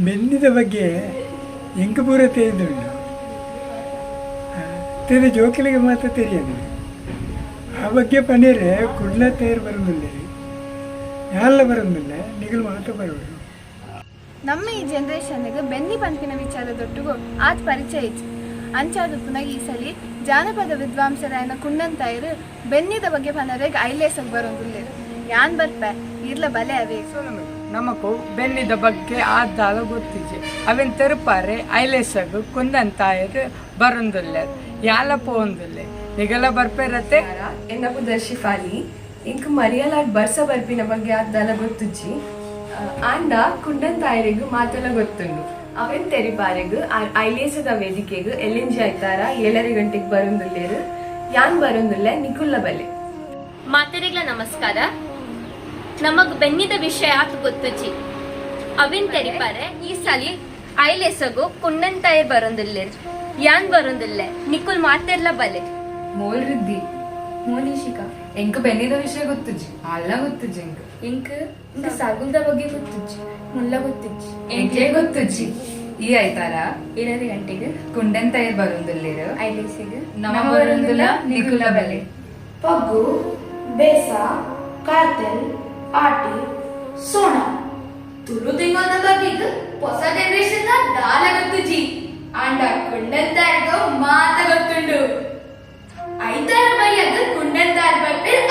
ಬೆನ್ನಿದ ಬಗ್ಗೆ ಎಂಕ್ ಪೂರ ತೆರಿದುಂಡು. ತೆರೆ ಜೋಕುಲೆಗ್ ಮಾತ ತೆರಿಯದು. ಆ ಬಗ್ಗೆ ಪನೇರೆ ಕುಡ್ಲ ತೇರ್ ಬರೋದಿಲ್ಲ, ಯಾಲ್ಲ ಬರೋದಿಲ್ಲ, ನಿಗಲು ಮಾತ ಬರೋದು. ನಮ್ಮ ಈ ಜನರೇಷನ್ಗೆ ಬೆನ್ನಿ ಪನ್ಪಿನ ವಿಚಾರದೊಟ್ಟುಗು ಆತ್ ಪರಿಚಯ ಇಜ್ಜಿ. ಅಂಚಾದುಪ್ಪುನಗ ಈ ಸಲಿ ಜಾನಪದ ವಿದ್ವಾಂಸರಾಯನ ಕುಂಡಂತಾಯರು ಬೆನ್ನಿದ ಬಗ್ಗೆ ಪನರೆಗ್ ಐಲೇಸಗ್ ಬರೋಂದುಲ್ಲೆರ್. ಯಾನ್ ಬರ್ಪೆ, ಇರ್ಲ ಬಲೆ ಅವೇ. ನಮಕು ಬೆನ್ನಿದ ಬಗ್ಗೆ ಆದ್ದಾಲ ಗೊತ್ತಿಜಿ. ಅವೆನ್ ತೆರುಪಾರೆ ಐಲೇಸಗು ಕುಂದಂತಾಯರು ಬರಂದುಲ್ಲೆರ್, ಯಾಲ ಪೋಂದುಲ್ಲೆ, ನಿಗಲ ಬರ್ಪೆರತೆ. ಎನ್ನ ಪುದರ್ ಶಿಫಾಲಿ. ಇಂಕ್ ಮರಿಯಲಾಡ್ ಬರ್ಸ ಬರ್ಪಿನ ಬಗ್ಗೆ ಆದ್ದಾಲ ಗೊತ್ತುಜ್ಜಿ. ಆಂಡ ಕುಂಡನ್ ತಾಯರಿಗ್ ಮಾತೆಲ್ಲ ಗೊತ್ತುಂಡು. ಅವೆನ್ ತೆರಿಪಾರೆಗ್ ಐಲೇಸದ ವೇದಿಕೆಗ್ ಎಲ್ಲಿಂಜಿ ಐತಾರ 7:30 ಗಂಟೆಗೆ ಬರುಂದುಲ್ಲೇರು. ಯಾನ್ ಬರುಂದುಲ್ಲೆ, ನಿಕುಲ್ಲ ಬಲೆ. ಮಾತೆರೆಗ್ಲ ನಮಸ್ಕಾರ. ನಮಗ್ ಬೆನ್ನಿದ ವಿಷಯ ಆತ್ ಗೊತ್ತುಜಿ. ಅವಿನ್ ತೆರಿಪಾರೆ ಈ ಸಲಿ ಐಲೇಸಗು ಕುಂಡಂತಾಯ ಬರೊಂದಿಲ್ಲೆರ್. ಯಾನ್ ಬರೊಂದಿಲ್ಲೆ, ನಿಕುಲ್ ಮಾತೆರ್ಲ ಬಲೆ. ಮೋಲ್ ರಿದ್ದಿ. ಮೋನಿಶಿಕಾ. ಎಂಕ್ ಬೆನ್ನಿದ ವಿಷಯ ಗೊತ್ತುಜ್ಜಿ, ಅಲ್ಲ ಗೊತ್ತುಜ್ಜಿ ಎಂಕ್. ಇಂಕ್ ಇಂಕ್ ಸಾಗುಲ್ದ ಬಗ್ಗೆ ಗೊತ್ತುಜ್ಜಿ, ಮುಲ್ಲ ಗೊತ್ತುಜ್ಜಿ. ಎಂಕೆ ಗೊತ್ತುಜ್ಜಿ. ಈ ಐತಾರ 7:30 ಗಂಟೆಗೆ ಕುಂಡನ್ ತಯಾರ್ ಬರುಂದುಲ್ಲೇರು. ಐಲೇಸಿಗೆ ನಮ ಬರುಂದುಲ್ಲ, ನಿಕುಲ ಬಲೆ. ಪಗ್ಗು, ಬೇಸ, ಕಾರ್ತೆಲ್, ಆಟಿ, ಸೋಣ. ತುಳು ತಿಂಗೊಲ್ದ ಬಗೆಗ್ ಹೊಸ ಜನರೇಷನ್ ದಾಲ ಗೊತ್ತುಜಿ. ಆಂಡ ಕುಂಡಂತಾರ್ಗ ಮಾತ ಗೊತ್ತುಂಡು. ಐತಾರ ಬೈಯಗ್ ಕುಂಡಂತಾರ್ ಬರ್ಪೇರ್.